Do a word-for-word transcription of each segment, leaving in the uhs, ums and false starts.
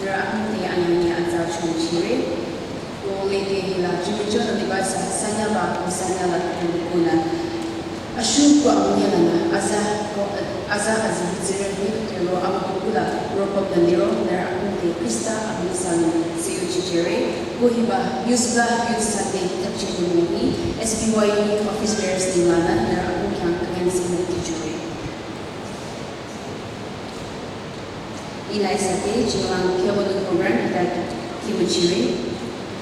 Nührü apüm te anyünyü atsa chongchire. Ko lede hila jümücho nü libasa sanyaba ko sanyala ko kuna. Ashu ko amunyalanü aza ko aza azi hitsire ni tero amakukula rokop nü niro nührü apüm te Krista amüsanü siyu chichere. Ko hiba Yusla Youth Sunday tapchi ko muni S B Y office bearers ni mana nührü apüm khyang künyansi mukti chure. Ina isate jinglang khyabadu program ita kimuchire.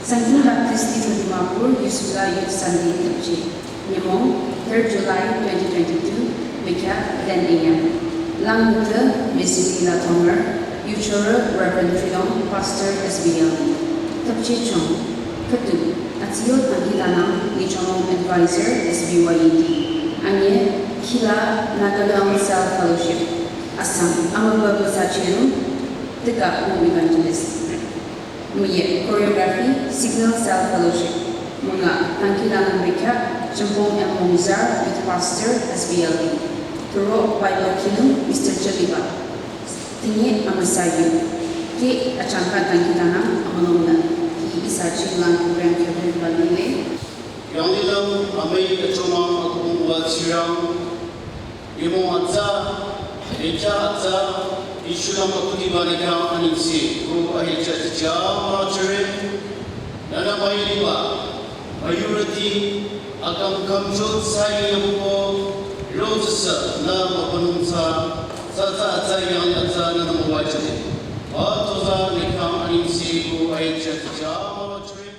Sangtam Baptist Dimapur Yusla Youth Sunday tapchi. Nyümong third July twenty twenty-two, bekhyah ten A M. Langmütü Miss Lila Tonger, yuchorü Reverend Trilong, Pastor S B L. Tapchi chong, khüdu, atsiyo tanghilanang, nichonong advisor S B Y E D. Anye, khila Naga Council Fellowship. Assam, amübü müsachirü, tika home evangelist. Müye, choreography, Signal Cell Fellowship. Münga, tanghilanang bekhyah, Chempong M Mongzar, youth pastor, S B L D. Turo, Bible kinu, Mister Chaliba. Tinye amüsayu. Ke achangka tanghilanang amünungnü. Hi isa chinglang program khyabadu balile. Yanglilüm amüi achomang akung wa tsirang. Yemo atsa, echa atsa, ishulam akudiba neka aningsi. Ko ahecha ticha ma chere. Nana mai liba. Mayurati, akam kamjot sai yamko. Rojasa na mapanungsa. Sasa atsa yang atsa na mawajati. Atoza neka aningsi ko ahecha ticha ma chere.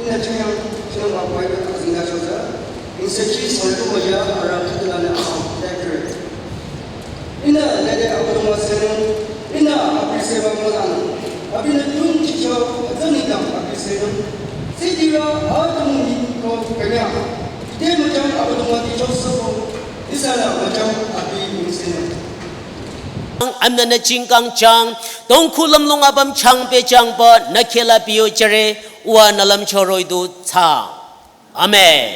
Ina chungyang chungyang wa kwai ka tazing da choza. Insechi sangtu maya ara khatulanü asam. Thank you. Ina lede abuduma senung. Ina abri seba molang. Abri na tung chicho azani dam abri senung. Sidira atum ni ko kanya. Ide mujang abuduma di chosa ko. Isana mujang abri ni senung. amnü nü jingkang chang, tongkhu lümlong apüm chang pehchangba nü khehla pehyo jüre, uwa nü lümchoroh-i du thsa. Amen.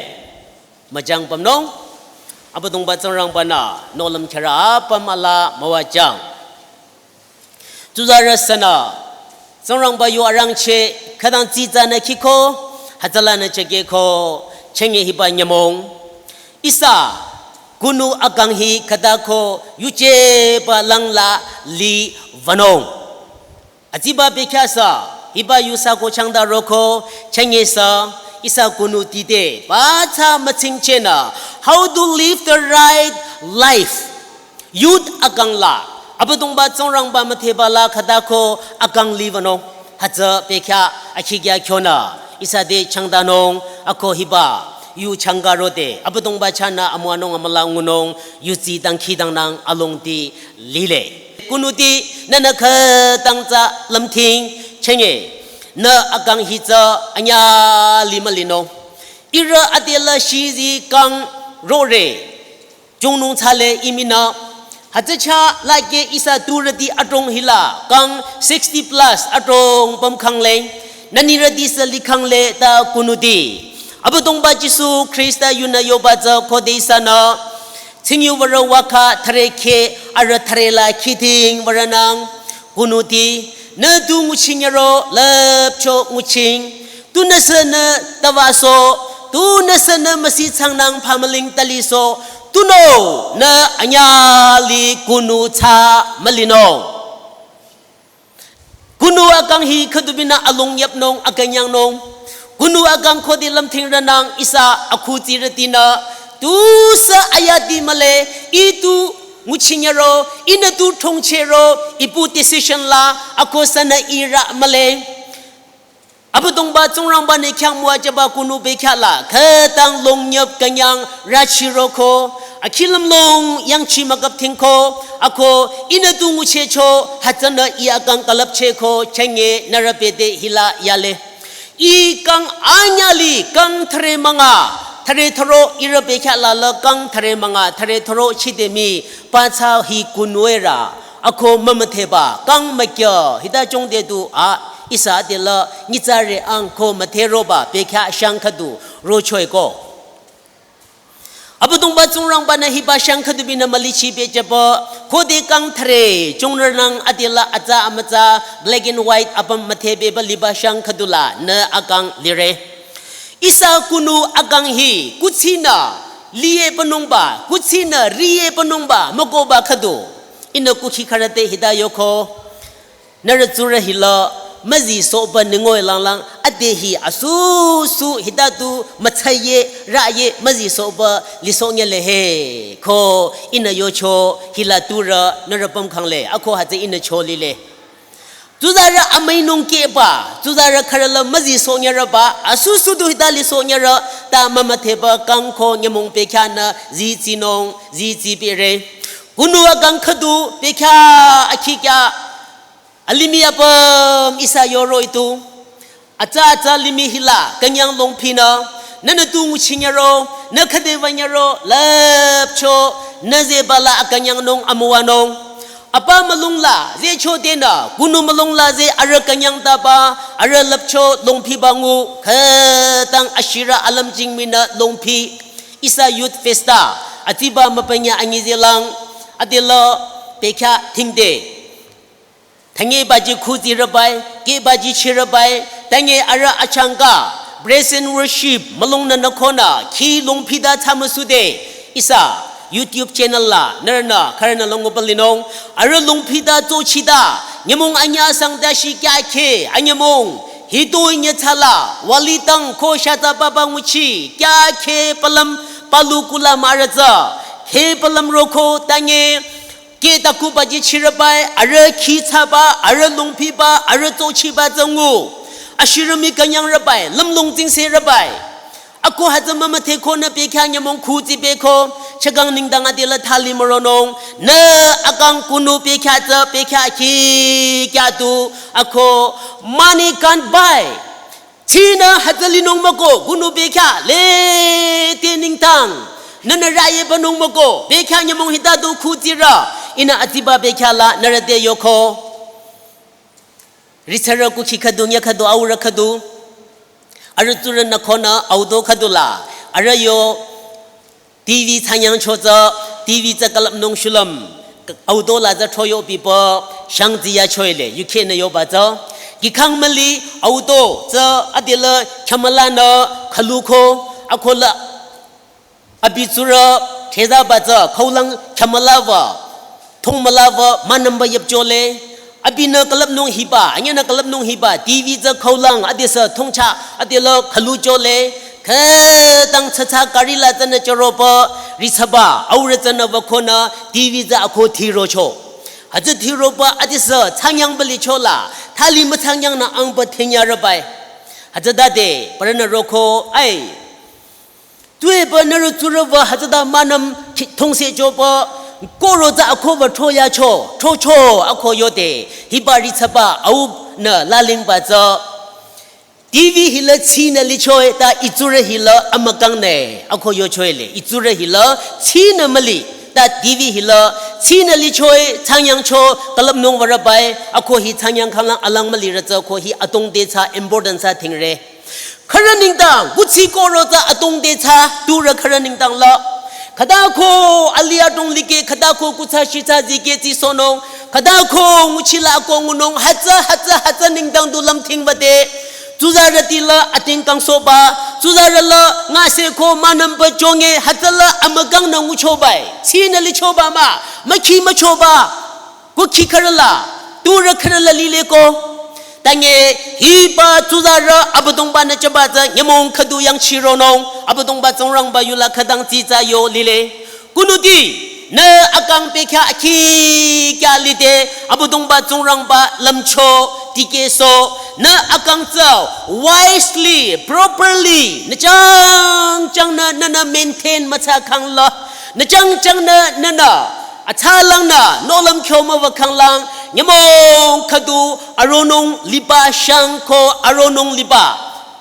Müjang pümnung, Abüdongba Tsingrangba-nü nohlüm khürü apüm ala müwajüng. Tsuzarü sünü, Tsingrangba yu arangcheh, khütang tsitsanü khiko, hütsülanü chekeko, chenge hiba nyümong. Ihsa, kunu akang hi khütako, yujeba langla li wünung. Atsiba bekhyah sü, hiba yu sü ko changda roko, chenge sü, ihsa kunuti te, ba tsü mütsingchehnü, how to live the right life. Youth akang la, Abüdongba Tsingrangba müdheba la khütako akang li wünung. Hütsü bekhyah akhi kya kyonü, ihsa te changdanung, ako hiba, yu changka rode, Abüdongba chahnü amüwanung amüla ngunung, yutsi dangkhidangnang alongdi lile. Kunuti, nünü khütang tsü lümthing, chenge, nü akang hi tsü anyüh li mülinung. Ihrü adela shizi kang rore, chungnung thsale iminü, hütsü chah lake ihsa turüti adrong hila, kang sixty plus adrong pümkhangle, nü nirüti sü likhangle ta kunuti. Abüdongba Jisu Khrista yunü yoba tsü khode ihsanü, tsingyu würo wakha thüre kheh arüh thüre la khiding würonang, kunuti, nü tu nguchinyüro lüpcho nguching, tunüsü nü tüwaso, tunüsü nü müsi tsangnang phamüling taliso, tunüo nü anyüh li kunu tsü mülinung. Kunu akang hi khüdubinü along yüpnung akünyangnung. Kunu akang khode lümthing rünang ihsa akhutsirütinü, tusü ayati mühle, ih tu nguchinyüro, ihnü tu thongchehro, ipu decision la, ako sünü ihrü mühle. Abüdongba Tsingrangba-nü khyang müwajüba kunu bekhyah la, khütang longyüp künyang rachiroko, akhi lümlong yangchi müküp thingko, ako ihnü tu nguchehcho, hütsünü ih akang külüpchehko, chenge nührü bete hila yale. Ih kang anyüh li, kang thüre münga, thüre thüro ihrü bekhyah la la kang thüre münga, thüre thüro chide mii, ba tsü hi kunu erü, ako mümüdheba, kang mükyü, hita chongde du a, ihsa adela, nyitsarü ang ko müdheroba, bekhyah shang khüdu, rochoeko. Abüdongba Tsingrangba-nü hiba shang khüdubinü mülichi pehjüba, khode kang thüre, chungrünang adela atsa amütsa, black and white apüm müdhebeba liba shang khüdu la, nü akang lire. Ihsa kunu akang hi, kuthsinü, liye pünungba, kuthsinü, riye pünungba, mükohba khüdu. Ihnü kukhi khürü te hita yoko. Nührü tsurü hila, müzisohba ningoi langlang, ade hi asusu hita tu mütsaye, raye, müzisohba lisohnyüle he. Ko, ihnü yocho, hila turü, nührü pümkhangle, ako hütsü ihnü cholile. Tsuzarü amüinung keba, tsuzarü khürü la müzisohnyürüba, asusu du hita lisohnyürü, ta mümüdheba kang ko nyümong bekhyah nü, zitsinung, zitsi bere. Kunu akang khüdu, bekhyah akhi kya, alimih apüm ihsa yoro itu. Atsa atsa limih hila, künyang longphinü, nünü tu nguchinyüro, nü khüde wünyüro, lüpcho, nü zeh bala akünyangnung amüwanung. Apa mülung la, zehcho tenü, kunu mülung la zeh arüh künyang taba, arüh lüpcho longphiba ngu, khütang ashirü alümjing mii nü longphi. Ihsa Youth Festa, atiba müpünya anyi zehlang, adela, bekhyah thingde. Tange baji khuzi rübai, ke baji chi rübai, tange arüh achangka, praise and worship, mülung nü nü khonü, khi longphita thsa müsude, ihsa, YouTube channel la, nührünü, khürünü longgo palinung, arüh longphita tsochita, nyümong anyüh asang tashi kya khe, anyümong, hitoi nyütsala, walitang ko shata papa nguchi, kya khe palüm, palu kula mürütsa, khe palüm roko, tange, ke taku baji chi rübai, arüh khi thsaba, arüh longphiba, arüh tsochiba tsü ngu. Ashirü mii künyang rübai, lümlong tsingse rübai. Ako hütsü mümüdhe khonü bekhyah nyümong khuzi beko, chakang nengdang adela thali müronung. Nü akang kunu bekhyah tsü, bekhyah khi kya tu, ako money can't buy. Tsinü hütsü linung müko, kunu bekhyah, lete nengdang. Nünü raye banung müko, bekhyah nyümong hita du khuzirü. Ihnü atsiba bekhyah la nührü te yoko. Ritsarü kukhi khüdu, nya khüdu, aurü khüdu. Arüh tsurünü khonü auto khüdu la. Arüh yo T V thsanyangcho tsü, T V tsü külüpnung shulüm. Auto la tsü throyo pipü, shang tsiyachoile, yukhe nü yoba tsü. Kikhang müli, auto tsü, adela, khyamüla nü, khaluko, akola, abi tsurü, thezaba tsü, khaulang, khyamüla wü, thongmüla wü, manamba yüpchole. Abinü külüpnung hiba, anyünü külüpnung hiba, T V tsü khaulang, adesü thongcha, adela khaluchole. Khütang tsatsa gari la tsünü chüropü, ritsaba, aurü tsünü wükonü, T V tsü ako thirocho. Hütsü thiropü, adesü thsanyangbalichola, thali müthsanyangnü angpü thinyarübai. Hütsütade, parünü roko, ai. Tuepü nührü tsurü wü hütsüta manam ki-, thongse chopü, koro tsü ako wü throyacho, throcho ako yode, hiba ritsaba aunü lalingba tsü. T V hila tsinü lichoe ta itsurü hila amükangne, ako yochoile, itsurü hila tsinü müli, ta T V hila tsinü lichoe, thsanyangcho, külüpnung würabai, ako hi thsanyang khanglang alang mülirü tsü, ako hi atongde tsü, important tsü thingre. Khürü nengdang, kuthsi koro tsü atongde tsü, turü khürü nengdang la. Khütako ali atong like, khütako kuthsa shitsa zike tsisohnung, khütako nguchila ako ngunung, hütsü, hütsü, hütsü nengdang du lümthing bade. Tsuzarüti la ating kangsohba, tsuzarü la ngase ko manamba chonge, hütsü la amükangnü nguchobai. Tsinü lichoba mah, mükhi müchoba. Kukhi khürü la, turü khürü la lileko. Tange, hiba tsuzarü Abüdongba-nü chaba tsü nyümong khüdu yangchironung, Abüdongba Tsingrangba yula khütang tsitsa yo lile. Kunuti, nü akang bekhyah akhi kya lide, Abüdongba Tsingrangba lümcho, dikehsoh, nü akang tsü wisely, properly, nü chang changnü, nünü maintain mütsa khangla, nü chang changnü, nünü, atsalangnü, nohlüm kyo müwü khanglang, nyümong khüdu, aronung liba shang ko, aronung liba.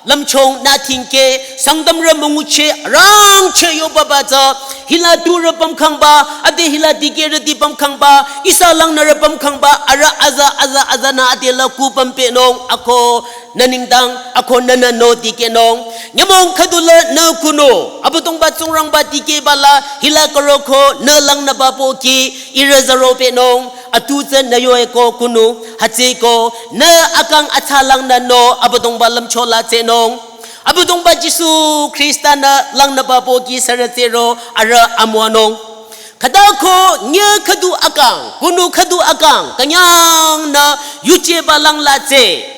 Lümchongnü thingke, Sangtamrü müngucheh, rangcheh yobaba tsü, hila turü pümkhangba, ade hila dikehrüti pümkhangba, ihsa langnürü pümkhangba, arüh aza, aza, azanü adela ku pümpehnung, ako, nü nengdang, ako nünü noh dikehnung. Nyümong khüdula nü kunu, Abüdongba Tsingrangba dikehba la, hila küroko, nü langnüba pohki, ihrü zaro pehnung, atu tsü nü yoeko kunu, hütsüeko, nü akang atsalangnü noh, Abüdongba lümcho la tsehnung. Abüdongba Jisu Khrista-nü langnüba pohki sürü tsehro, arüh amüwanung. Khütako, nye khüdu akang, kunu khüdu akang, künyangnü yujeba langla tseh.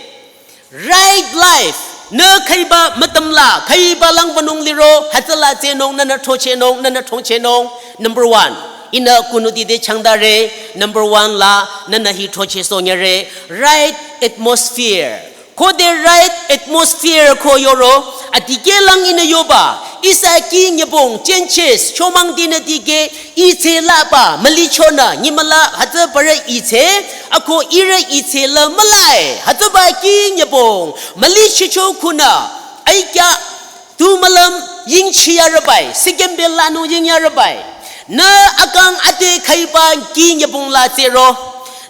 Right life, nü khüiba mütümla, khüiba lang wünung liro, hütsüla tsehnung, nünü throchehnung, nünü throchehnung. Number one, ihnü kunuti te changdare, number one la, nünü hi throchehsohnyüre, right atmosphere. Khode right atmosphere ko yoro, adikehlang ihnü yoba, ihsa kih nyübong, changes, chomang dinü dikeh, itseh laba, mülichonü, nyümüla, hütsübarü itseh, ako ihrü itseh la mülai, hütsüba kih nyübong, mülichicho kunü, aikya, tu mülüm, yingchiyarübai, sikembe lanü yingyarübai. Nü akang ade khüiba kih nyübong la tsehro.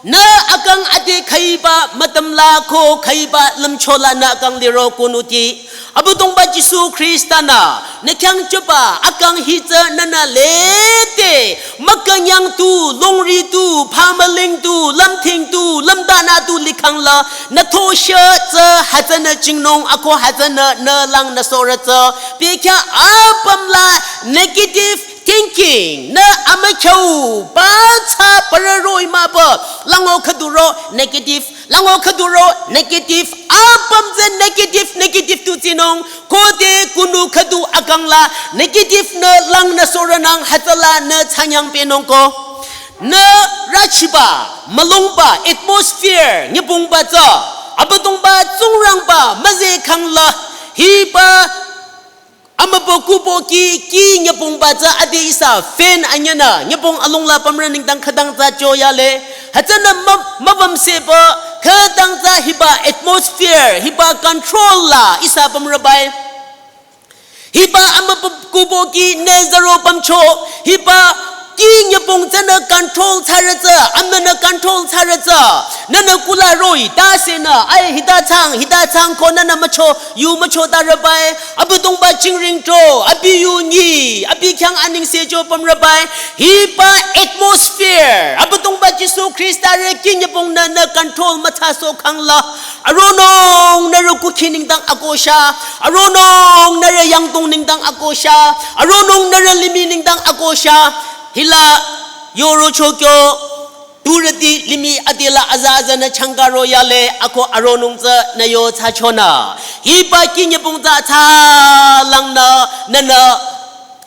Nü akang ade khüiba mütümla ko khüiba lümcho la nü akang liro kunuti. Abüdongba Jisu Khrista-nü, nü khyang chaba, akang hi tsü nünü lede, mükünyang tu, longri tu, phamüling tu, lümthing tu, lümdanü tu likhangla, nü thoshe tsü, hütsünü chingnung, ako hütsünü, nü langnü sohrü tsü, bekhyah apümla negative thinking, nü amükhyu, ba tsü parü roh-i mahba, lango khüduro negative, lango khüduro negative, apüm tsü negative, negative tu tsinung, khode kunu khüdu akang la, negative nü langnü sohrünang hütsüla nü thsanyang pehnung ko. Nü rüchiba, mülungba, atmosphere, nyübongba tsü, Abüdongba Tsingrangba, müzeh khangla, hiba, amübükuh pohki, kih nyübongba tsü ade ihsa fan anyünü, nyübong alongla pümrü nengdang khütang tsü choyale. Hütsünü mü-, mübümseba, khütang tsü hiba atmosphere, hiba control la ihsa pümrübai. Hiba amübükuh pohki nü zaro pümcho, hiba Ki nyübong tsünü control thsarü tsü, amünü control thsarü tsü. Nünü kula roh-i, ta senü, ai hita thsang, hita thsang ko nünü mücho, yu mücho tarübai. Abüdongba jingring tro, abi yu nyi, abi khyang anengse jo pümrübai. Hiba atmosphere, Abüdongba Jisu Khrista re ki nyübong nünü control müthsasoh khangla. Aronung nührü kukhi nengdang akosha, aronung nührü yangdong nengdang akosha, aronung nührü limih nengdang akosha. Hila yoro chokyo, turüti limih adila aza aza nü changkaro yale ako aronung tsü nü yo thsachonü. Hiba ki nyübong tsü thsalangnü nünü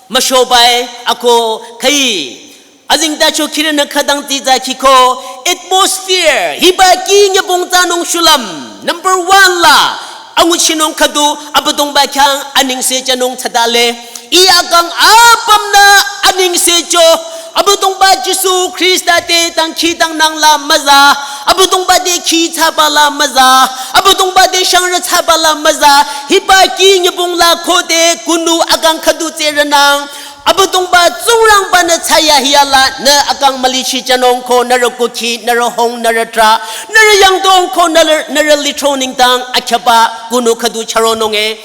müshobai ako khai. Azengtacho khirünü khütang tsitsa khiko atmosphere, hiba ki nyübong thsanung shulüm. Number one la, anguchinung khüdu Abüdongba khyang anengse jünung thsadale. I akang apümnü anengse jo, Abüdongba Jisu Khrista te dangkhidangnang la müza, Abüdongba te khi thsaba la müza, Abüdongba te shangrü thsaba la müza, hiba ki nyübong la khode kunu akang khüdu tserenang. Abüdongba Tsingrangba-nü thsayahiya la nü akang mülichi jünung ko nührü kukhi, nührü hung, nührü trah, nührü yangdong ko nührü, nührü lithro nengdang akhyaba kunu khüdu charonung e.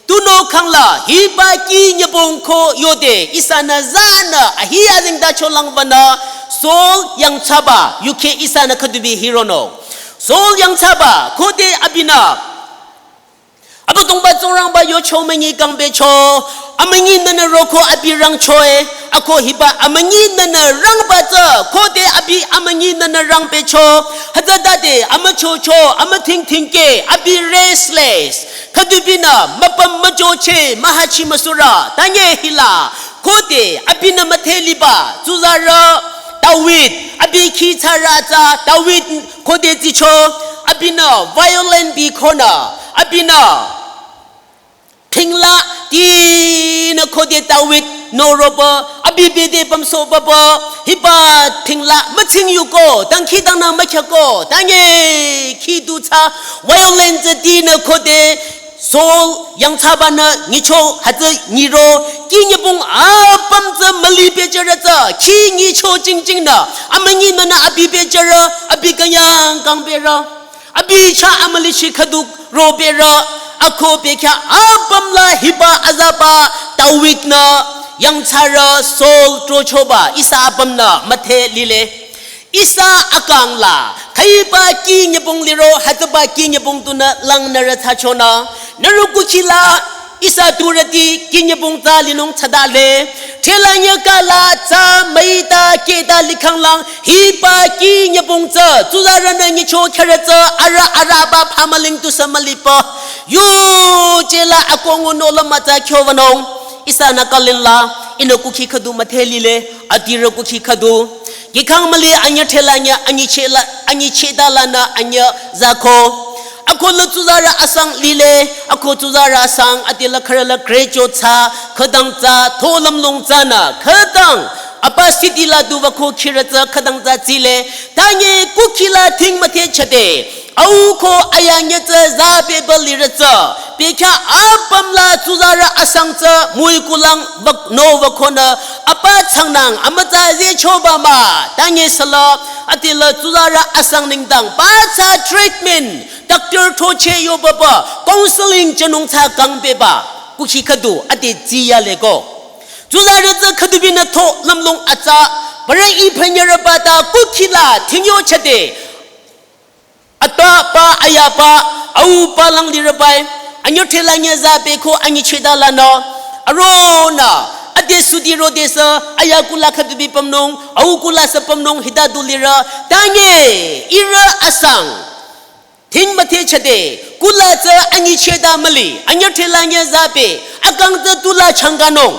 Tunüo khangla hiba ki nyübong ko yode ihsanü zanü ahi azengtacho langbanü Saul yangthsaba yukheh ihsanü khüdubi hironung. Saul yangthsaba khode abinü Abüdongba Tsingrangba yocho münyi kangbecho, amünyi nünü roko abi rangchoe, ako hiba amünyi nünü rangba tsü, khode abi amünyi nünü rangbecho, hütsütade amüchocho, amüthingthingke, abi restless, khüdubinü müpüm müjoche, mühachi müsura, tanye hila, khode abinü mütheliba, tsuzarü, David, abi khi thsarü tsü, David khode tsicho, abinü violent bi khonü, abinü thingla tinü khode David noroba, abi bede pümsohbaba, hiba thingla mütsing yuko, dangkhidangnang mükhyako, tanye khi du thsa, violent tsü tinü khode, Saul yangthsabanü nyicho hütsü nyiro, ki nyübong apüm tsü müli pehjürü tsü, khi nyicho jingjingnü, amünyi nünü abi pehjürü, abi künyang kangberü, abi chah amülichi khüdu roberü, ako bekhyah apüm la hiba azaba David-nü yangthsarü Saul trochoba ihsa apümnü müthelile. Ihsa akang la, khüiba ki nyübong liro, hütsüba ki nyübong tunü langnürü thsachonü. Nührü kukhi la, ihsa turüti ki nyübong tsü linung thsadale. Thelanyü kala tsü müita kehta likhanglang, hiba ki nyübong tsü, tsuzarünü nyicho khyürü tsü, arüh arüba phamüling tusü mülipa. Yuje la akongu nola mütsa khyovanung. Ihsanü kalin la, ihnü kukhi khüdu müthelile, adirü kukhi khüdu. Kikhang müli anyü thelanyü, anyicheh la, anyichehta lanü anyü zako. Ako la tsuzarü asang lile, ako tsuzarü asang adila khürü la graduate thsa, khütang tsü, tho lümlong tsünü, khütang, apa city la duba ko khirü tsü, khütang tsü tsile, tanye kukhi la thing müthehchade, au ko ayanyü tsü za bebü lirü tsü, bekhyah apüm la tsuzarü asang tsü, mui kulang vak no vakonü, apa changnang, amütsa zehchoba mah, tanye sala, adila tsuzarü asang nengdang, patsa treatment, doctor thocheh yobaba, counseling jünung tsü kangbeba, kukhi khüdu, ade tsiyale ko. Tsuzarü tsü khüdubinü tho lümlong atsa, parü iphenyürüba ta kukhi la thingyochade. Atpa pa ayapa, au pa lang lirübai, anyü thelanyü za beko anyichehta lanü. Aronü, ade sudi rodesü, aya kula khüdubi pümnung, au kula sü pümnung hita du lirü, tanye, ihrü asang. Thing müthehchade, kula tsü anyichehta müli, anyü thelanyü za be, akang tsü tula changkanung.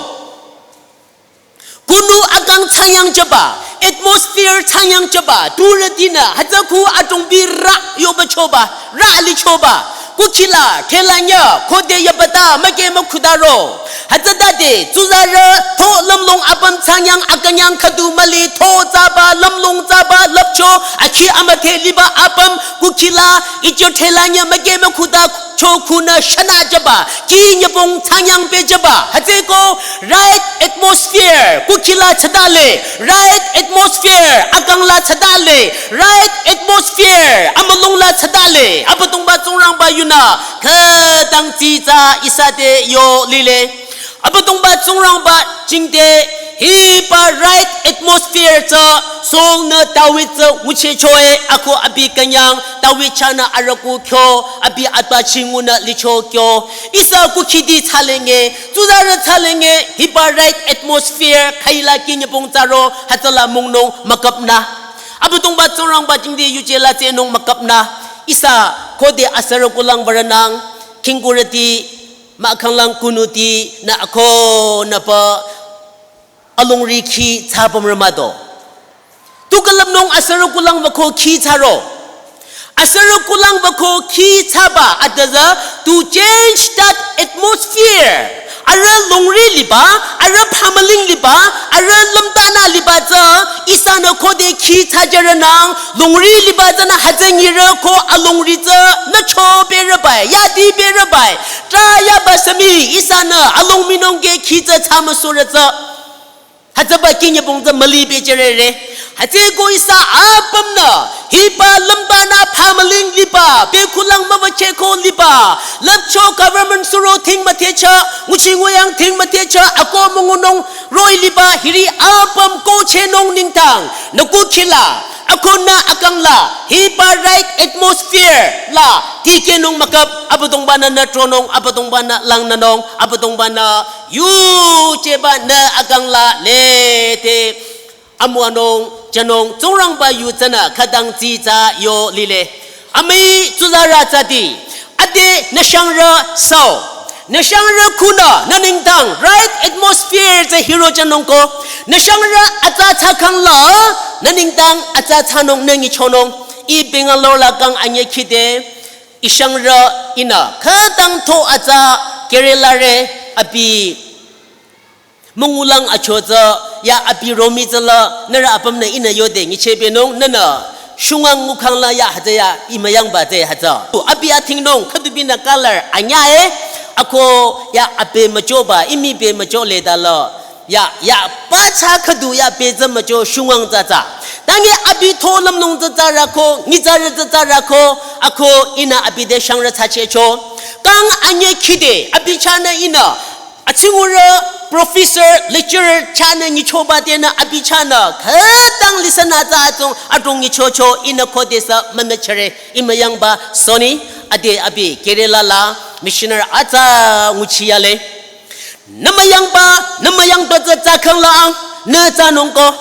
Kunu akang thsangyang jüba, atmosphere thsangyang jüba, turütinü, hütsü khu atungbi rü yoba choba, rü lichoba. Kukhila, thela nyü, khode yabata, müke mükhudaro. Hütsütade, tsuzarü, tho lümlong apüm tsangyang akünyang khüdu müli, tho tsaba, lümlong tsaba, lüpcho, akhi amüthe liba apüm, kukhila, icho thela nyü, müke mükhuda, cho khunü shana jüba, ki nyübong tsangyang pe jüba. Hütsüko, right atmosphere, kukhila tsüdale, right atmosphere, akangla tsüdale, right atmosphere, amülongla tsüdale, Abüdongba Tsingrangba yunü, khütang tsitsa ihsa te yo lile. Abüdongba Tsingrangba jingte, hiba right atmosphere tsü, Saul-nü David tsü nguchichoe, ako abi künyang, David chahnü arüku kyo, abi atbachi ngunü licho kyo. Ihsa kukhidi tsalenge, tsuzarü tsalenge, hiba right atmosphere, khüila ki nyübong tsaro, hütsüla mungnung müküpnü. Abüdongba Tsingrangba jingte yuje la tsehnung müküpnü. Ihsa khode asürü kulang würünang, khingkurüti, mahkhanglang kunuti, nü ako, nüpa, alongri khi tsapüm rümado. Tu külüpnung asürü kulang wüko khi tsaro. Asürü kulang wüko khi tsaba atüzü to change that atmosphere. Arüh longri liba, arüh phamüling liba, arüh lümtanü liba tsü, ihsanü khode khi tsajürünang, longri liba tsünü hütsü nyirü ko alongri tsü, nü cho berübai, yadi berübai, ta yaba sami, ihsanü along minung ke khi tsü tsamüsurü tsü. Hütsüba ki nyübong tsü müli pehjürere. Hütsüko ihsa apümnü, hiba lümbanü phamüling liba, bekhulang müwücheko liba, lüpcho government suro thing müthehcha, nguchi nguyang thing müthehcha, ako müngunung roh-i liba, hiri apüm kohchehnung nengdang, nü kukhila, ako nü akangla, hiba right atmosphere la, tikehnung müküp, Abüdongbanü nü tronung, Abüdongbanü langnünung, Abüdongbanü yujeba nü akangla lede amüwanung, jünung, Tsingrangba yu tsünü khütang tsitsa yo lile. Amii tsuzarü tsüti, ade nü shangrü sao. Nü shangrü khunü, nü nengdang, right atmosphere tsü hiro jünung ko. Nü shangrü atsa tsakhangla, nü nengdang atsa tsanung nü nyichonung. Ih Bangalore la kang anyüh khide, ih shangrü ihnü, khütang tho atsa Kerala re abi müngulang acho tsü, ya abi romi tsüla, nührü apümnü ihnü yode nyichehpehnung, nünü shungang ngukhangla ya hütsü ya ih müyangba tsü hütsü. Abi athingnung, khüdubinü color anyüh e, ako ya ape müchoba, ih mi pe müchole dala, ya, ya, pa tsü khüdu ya pe tsü mücho shungang tsü tsü. Tangi abi tho lümnung tsü tsü rako, nyitsarü tsü tsü rako, ako ihnü abi te shangrü tsachehcho. Kang anyüh khide, abi chahnü ihnü, atsingurü professor, lecturer chahnü nyichoba tenü abi chahnü, khütang lisanü tsü atsung, adrong nyichocho, ihnü khodesü mümüchere, ih müyangba Sony, ade abi Kerala la, missionary atsa nguchiyale. Nü müyangba, nü müyangba tsü tsakhanglang, nü tsanung ko.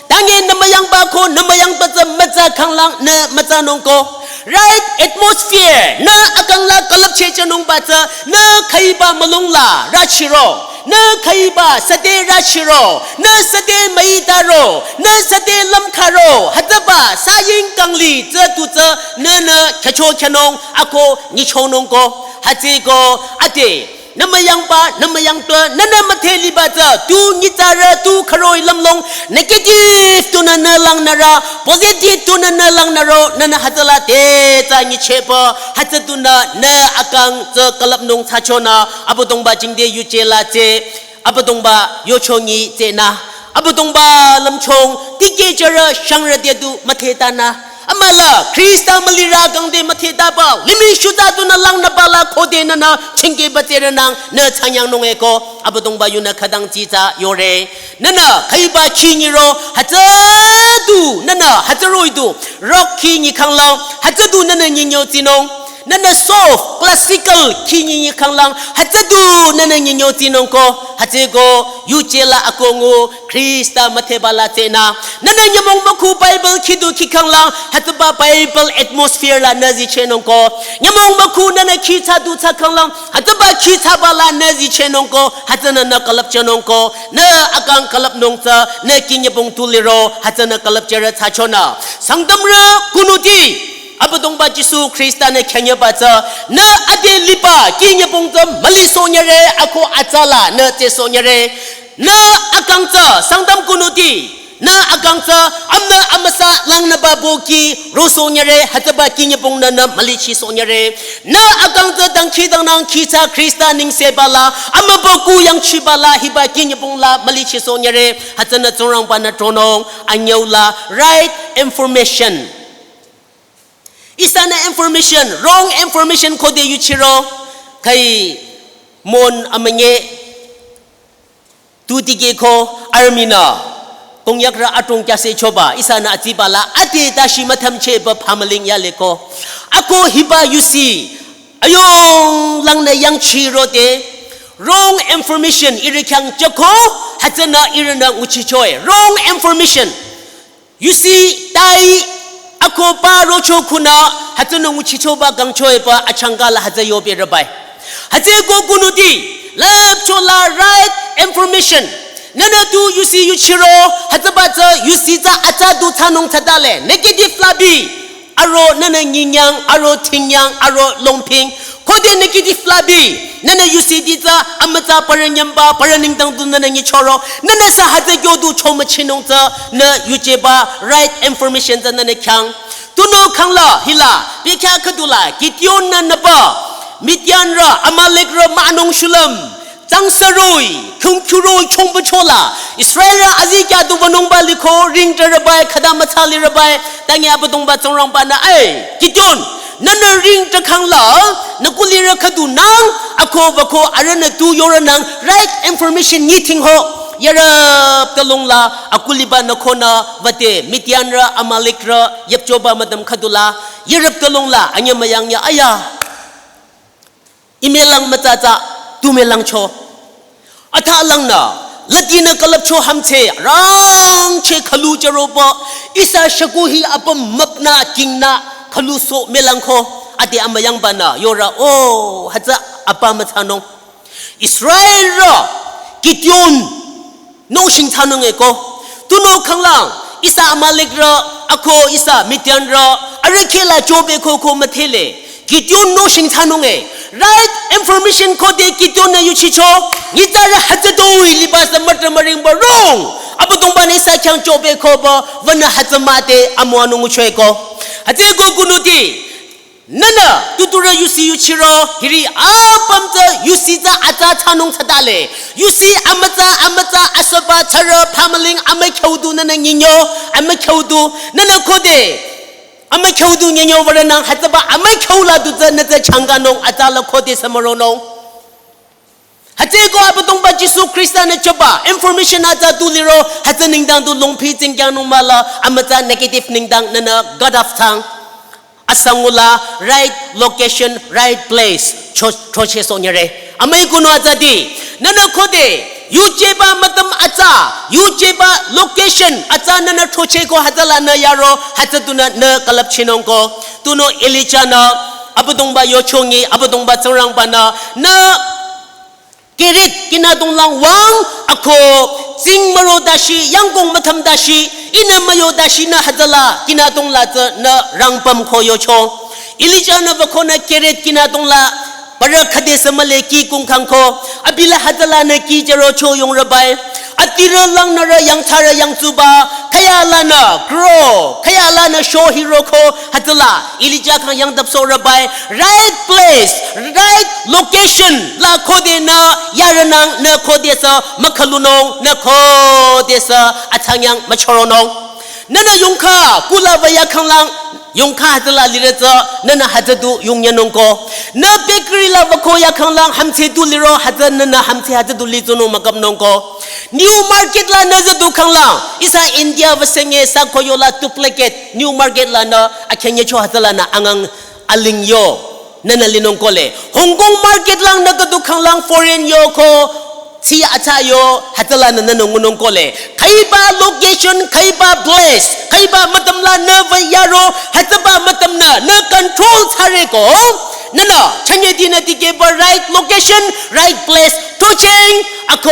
Tangi nü müyangba ko, nü müyangba tsü mütsakhanglang, nü mütsanung ko. Right atmosphere, nü akangla külüpchehchehnungba tsü, nü khüiba mülungla rachiro, nü khüiba süde rachiro, nü süde müitaro, nü süde lümkharo, hütsüba saying kangli tsü tu tsü, nünü khyücho khyünung, ako nyichonung ko, hütsüko, ade, nü müyangba, nü müyangtü, nünü müdhe liba tsü, tu nyitsarü, tu khüroi lümlong, negative tunü nü langnürü, positive tunü nü langnüro, nünü hütsüla te tsü nyichehpü, hütsü tunü nü akang tsü külüpnung thsachonü, Abüdongba jingte yuje la tsü, Abüdongba yochongi tsünü, Abüdongba lümchung, tikehjürü shangrü te tu müdhetanü, amüla, Khrista mülirü kangde müdhetaba, limih shuta tunü langnüba la khode nünü, chingkehba tsürünang, nü thsanyangnung eko, Abüdongba yunü khütang tsitsa yore. Nünü, khüiba khi nyiro, hütsü du, nünü, hütsü roh-i du, rock khi nyikhanglang, hütsü du nünü nyinyo tsinung. Nünü soft, classical khi nyi nyikhanglang, hütsü du nünü nyinyo tsinung ko, hütsüko, yuje la akongu, Khrista müdheba la tsünü. Nünü nyümong mükhu Bible khi du khikhanglang, hütsüba Bible atmosphere la nü zichehnung ko. Nyümong mükhu nünü khi thsa du thsakhanglang, hütsüba khi thsaba la nü zichehnung ko, hütsünü nü külüpchehnung ko. Nü akang külüpnung tsü, nü ki nyübong tu liro, hütsünü külüpchehrü thsachonü. Sangtamrü kunuti. Abüdongba Jisu Khrista-nü khyanyüba tsü, nü ade liba kinyübong tsü mülisohnyüre, ako atsala nü tsesohnyüre. Nü akang tsü Sangtam kunuti, nü akang tsü amnü amüsa langnüba boki rosohnyüre, hütsüba kinyübong nü nü mülichisohnyüre. Nü akang tsü dangkhidangnang kihsa Khrista nengseba la, amübükuh yangchiba la, hiba kinyübong la mülichisohnyüre, hütsünü Tsingrangba-nü tronung, anyüu la right information. Ihsanü information, wrong information khode yuchiro, khai mon amünye, tu tikehko army nü Konyakrü adrong kyüsehchoba, ihsanü atsiba la, ade tashi müthümchehba phamüling yaleko. Ako hiba yusi, ayung langnü yangchirode, wrong information ihrü khyang jüko, hütsünü ihrünü nguchichoe. Wrong information. Yusi tai ako pa rocho khunü, hütsünü nguchichoba kangchoe pü achangka la hütsü yobe rübai. Hütsüeko kunuti, lüpcho la right information. Nünü tu yusi yuchiro, hütsüba tsü yusi tsü atsa du thsanung thsadale. Negative labi. Aro nünü nyinyang, aro thingyang, aro longping. Khode negative labi. Nünü yusiti tsü amütsa parü nyümba, parü nengdang du nünü nyichoro. Nünü sü hütsü kyo du chomüchinung tsü nü yujeba right information tsü nünü khyang. Tunüo khangla hila, pikya khüdula, Gideon-nü nüba, Midianrü, Amalekrü münung shulüm. Tsangsaroh-i, khungkhuroh-i chongpüchola, Israelrü azikyah du wünungba liko, ringtrü rübai, khüta mütsa li rübai, tangi Abüdongba Tsingrangba-nü, ai, Gideon, nünü ringtrü khangla, nü kulirü khüdunang, ako wüko arühnü tu yorünang, right information nyiting ho, yarüp tülung la, akuliba nü khonü, wüde, Midianrü, Amalekrü, yüpchoba müdüm khüdula, yarüp tülung la, anyü müyang ya, aya. Imelang mütsatsa, tumelangcho. Athalangnü, latinü külüpcho hümdhse, rangcheh khülu chüroba, ihsa shükuh hi apüm müpnü kingnü khülu so melangko, ade amüyangbanü, yora, o, hütsü apa mütsanung. Israelrü, Gideon, nohsheng thsanung eko. Tunüo khanglang, ihsa Amalekrü, ako ihsa Midianrü, arüh khehla chobe koko müdhele. Gideon nohsheng thsanung e. Right information khode Gideon-nü yuchicho. Nyitsarü hütsütoi liba sü mütrü müringba wrong. Abüdongba-nü ihsa khyang chobe koba, wünü hütsü müde amüwanung ngucho eko. Hütsüeko kunuti. Nünü, tuturü yusi yuchiro, hiri apüm tsü yusi tsü atsa thsanung thsadale. Yusi amütsa, amütsa, asüba, tsarü, phamüling, amükhyu du nünü nyinyo, amükhyu du, nünü khode, amükhyu du nyinyo würünang, hütsüba, amükhyu la du tsü, nü tsü changanung, atsa la khode sümüronung. Hütsüeko Abüdongba Jisu Khrista-nü choba, information atsa tu liro, hütsü nengdang tu longphi tsingkyangnung mah la, amütsa negative nengdang nünü God of tongue. Asangula, right location, right place, cho, choche sohnyüre. Amüi kunu atsati, nünü khode, yujeba mütüm atsa, yujeba location, atsa nünü chocheko hütsüla nü yaro, hütsü tunü nü külüpchinungko, tunüo Elijah-nü, Abüdongba yochongi, Abüdongba Tsingrangba-nü, nü Kereth kinadonglang wüng ako tsing müro dashi, yangkong müthüm dashi, ihnü müyo dashi nü hütsüla kinadongla tsü nü rangpüm ko yocho. Elijah-nü wükonü Kereth kinadongla, parü khüde sü mühle kih kungkhangko, abila hütsüla nü kih jürocho yongrübai. Adirü langnürü yangthsarü yangtsuba, khüyalanü grow, khüyalanü show hiroko, hütsüla Elijah khyang yangdap sohrübai, right place, right location la khode nü yarünang nü khode sü mükhülunung nü khode sü atsangyang müchoronung. Nünü yongkha kula wüyakhanglang yongkha hütsüla liretsü nünü hütsü du yongnyanungko. Nü bakery la wüko yakhanglang hümdhse du liro hütsü nünü hümdhse hütsü du litsunung mükapnungko. New market la nü züdu khanglang ihsa India wüsenge sü ko yola duplicate. New market lanü akhenyecho hütsülanü angang aling yo. Nünü linungkole. Hong Kong market lang nü khüdu khanglang foreign yoko. Tsi atsa yo hütsülanü nünü ngunungkole. Khüiba location, khüiba place, khüiba mütüm la nü wüyaro, hütsüba mütüm nü, nü control thsareko. Nünü, chünye dinü tikehba right location, right place, tocheng, ako,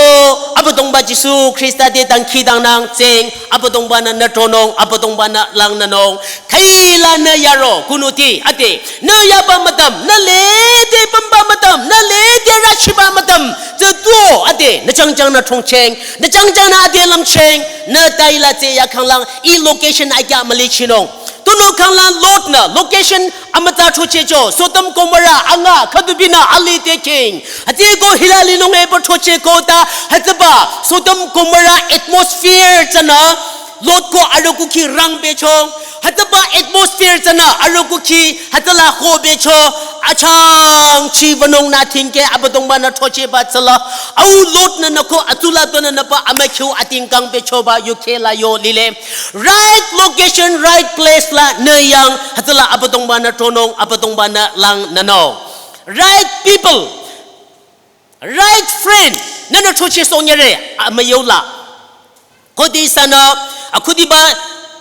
Abüdongba Jisu Khrista te dangkhidangnang tseng, Abüdongba-nü nü tronung, Abüdongba-nü langnünung. Khüila nü yaro, kunuti, ade, nü yaba müdüm, nü lede pümba müdüm, nü lede rachiba müdüm, tsü tuo, ade, nü jangjang nü throngcheng, nü jangjang nü ade lümcheng, nü taila tse yakhanglang, i location akya mülichinung. Tunüo khanglang Lot-nü, location amütsa throchehcho, Sodom Gomorrah, anga, khüdubinü, ali te king. Hütsüeko hila linung epü throchehko ta, hütsüba, Sodom Gomorrah atmosphere tsünü, Lot ko arüh kukhi rangpehcho, hütsüba atmosphere tsünü, arüh kukhi, hütsüla khobecho, achangchi wünung nü thingke, Abüdongba-nü throchehba tsüla, au Lot-nü nü ko atsula tonü nüpa amükhyu atingkang pehchoba, yukhela yo lile. Right location, right place la nü yang, hütsüla Abüdongba-nü tronung, Abüdongba-nü langnünung. Right people, right friend, nünü throchehsohnyere, amüyola. Khode ihsanü, akhudiba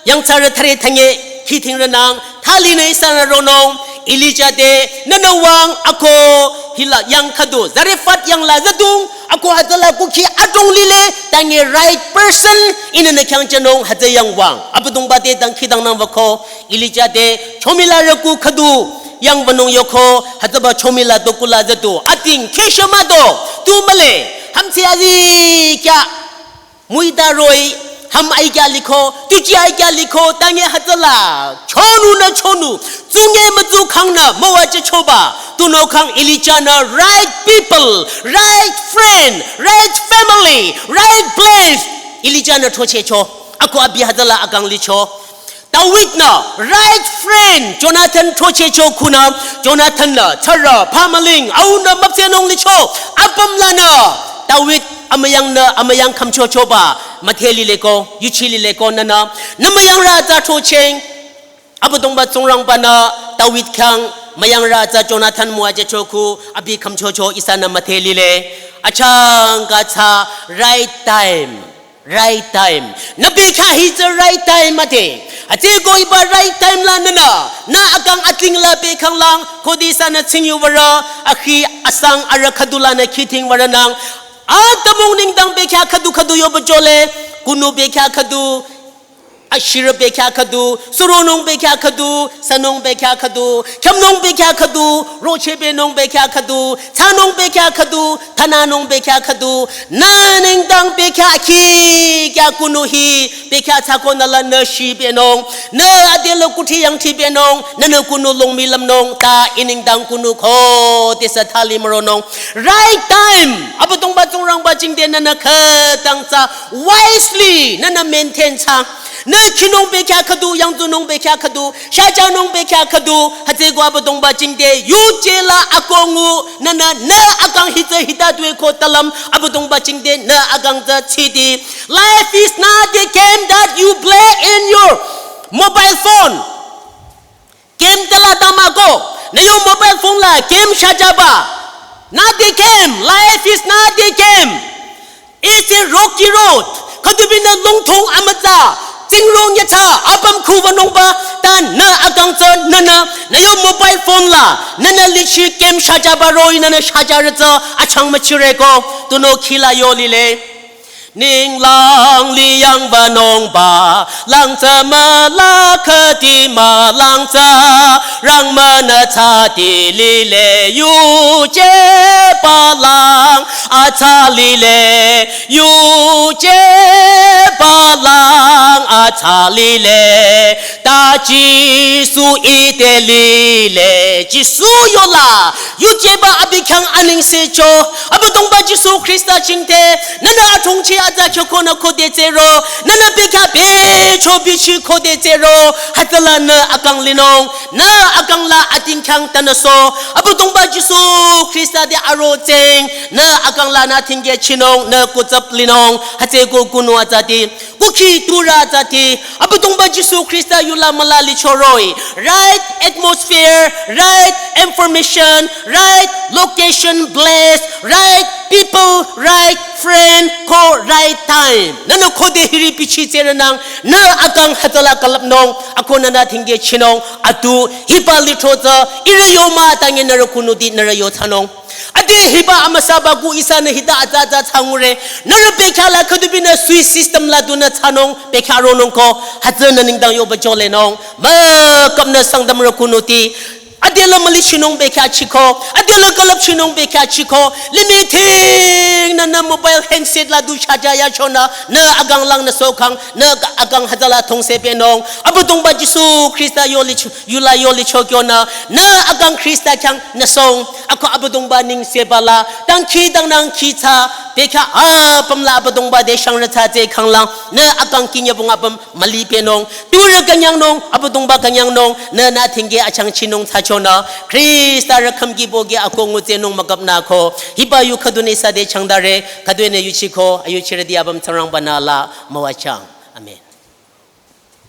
yangthsarü thüre thünge, khidhingrünang, thalinü ihsanü ronung, Elija te, nünü wüng, ako, hila yang khüdu, Zarephath yang la züdung, ako hütsüla kukhi adrong lile, tange right person, ihnü nü khyang jünung, hütsü yang wüng. Abüdongba te dangkhidangnang wüko, Elija te, chomila rüku khüdu, yang wünung yoko, hütsüba chomila dokula züdu, ating, khesha müdo, tu mühle, hümdhse azikyah, müita roh-i, hüm aikya liko, tuji aikya liko, tange hütsüla, chonunü chonu, tsunge mütsu khangnü, müwajüchoba, tunüo khang Elija-nü right people, right friend, right family, right place, Elija-nü throchehcho, ako abi hütsüla akang licho. David-nü right friend Jonathan throchehcho khunü, Jonathan-nü thsarü phamüling aunü müpsehnung licho, apüm lanü David amüyangnü amüyang khümchochoba müdhe lileko, yuchi lileko nünü, nü müyangrü atsa throcheng, Abüdongba Tsingrangba-nü David khyang müyangrü atsa Jonathan müwajücho khu abi khümchocho ihsanü müdhe lile, achangka tsü right time. Right time. Nü bekhyah hi tsü right time ade. Hütsüeko hiba right time la nünü, nü akang ating la bekhanglang, khode ihsanü tsingyu würe, akhi asang arüh khüdu lanü khidhing würenang. Atümung nengdang bekhyah khüdu khüdu yoba jole, kunu bekhyah khüdu, ashirü bekhyah khüdu, suronung bekhyah khüdu, sünung bekhyah khüdu, khyümnung bekhyah khüdu, rochebenung bekhyah khüdu, thsanung bekhyah khüdu, thananung bekhyah khüdu, nü nengdang bekhyah khi kya kunu hi, bekhyah thsako nü lanü shibenung, nü adelo kuthi yangthibenung, nünü kunu longmi lümnung, ta ih nengdang kunu khodesü thali müronung. Right time, Abüdongba Tsingrangba jingte nünü khütang tsü wisely, nünü maintain thsa. Nü khinung bekhyah khüdu, yangdunung bekhyah khüdu, shajanung bekhyah khüdu, hütsüeko Abüdongba jingte, yuje la akongu, nünü, nü akang hi tsü hita due ko talüm, Abüdongba jingte, nü akang tsü tsidi. Life is not a game that you play in your mobile phone. Game tela tamako, nü yo mobile phone la game shajaba. Not a game, life is not a game. It's a rocky road. Khüdubinü longthong amütsa, tsingrong yatsa, apüm khu wünungba, ta nü akang tsü nünü, nü yo mobile phone la, nünü lichi game shajaba roh-i nünü shajarü tsü, achang müchireko, tunüo khila yo lile. Ninglang liyang wünungba, lang tsü müla khüdi mülang tsü, rang münü tsüdi lile yuje balang, atsa lile, yuje balang, atsa lile, ta Jisu ite lile, Jisu yola, yujeba abi khyang anengsecho, Abüdongba Jisu Khrista jingte, nünü athongchi atsa khyoko nü khode tsero, nünü bekhyah becho bichi khode tsero, hütsüla nü akang linung, nü akang la ating khyang tanüso, Abüdongba Jisu Khrista te aro tseng, nü akang la nü thingke chinung, nü kutsap linung, hütsüeko kunu atsati, kukhi turü atsati, Abüdongba Jisu Khrista yula müla licho roh-i, right atmosphere, right information, right location, place, right people, right friend, ko right time. Nünü khode hiri bichi tserenang, nü akang hütsüla külüpnung, ako nünü thingke chinung, atu hiba litro tsü, ihrü yo mah tange nührü kunudi nührü yo thsanung. Ade hiba amüsaba ku ihsanü hita atsa atsa thsangure. Nührü bekhyah la khüdubinü sui system la dunü thsanung bekhyah ronung ko. Hütsünü nengdang yoba jolenung. Mükapnü Sangtamrü kunuti. Adela mülichinung bekhyah chiko. Adela külüpchinung bekhyah chiko. Limih thingnü nü mobile handset la du chaja yachonü. Nü akang langnü sokhang. Nü akang hütsüla thongse pehnung. Abüdongba Jisu Khrista yolicho, yula yolicho kyonü. Nü akang Khrista khyang nü song. Ako Abüdongba nengseba la. Dangkhidangnang khitsa. Bekhyah apüm la Abüdongba te shangrü thsa tsü khanglang. Nü akang kinyabung apüm müli pehnung. Turü künyangnung, Abüdongba künyangnung, nü nü thingke achangchinung thsachonü. Khrista rükhüm ki boki ako ngutsenung mükapnü ko. Hiba yu khüdunü ihsa te changdare, khüdunü yuchiko, ayuchirüti apüm Tsingrangba nü la müwachang. Amen.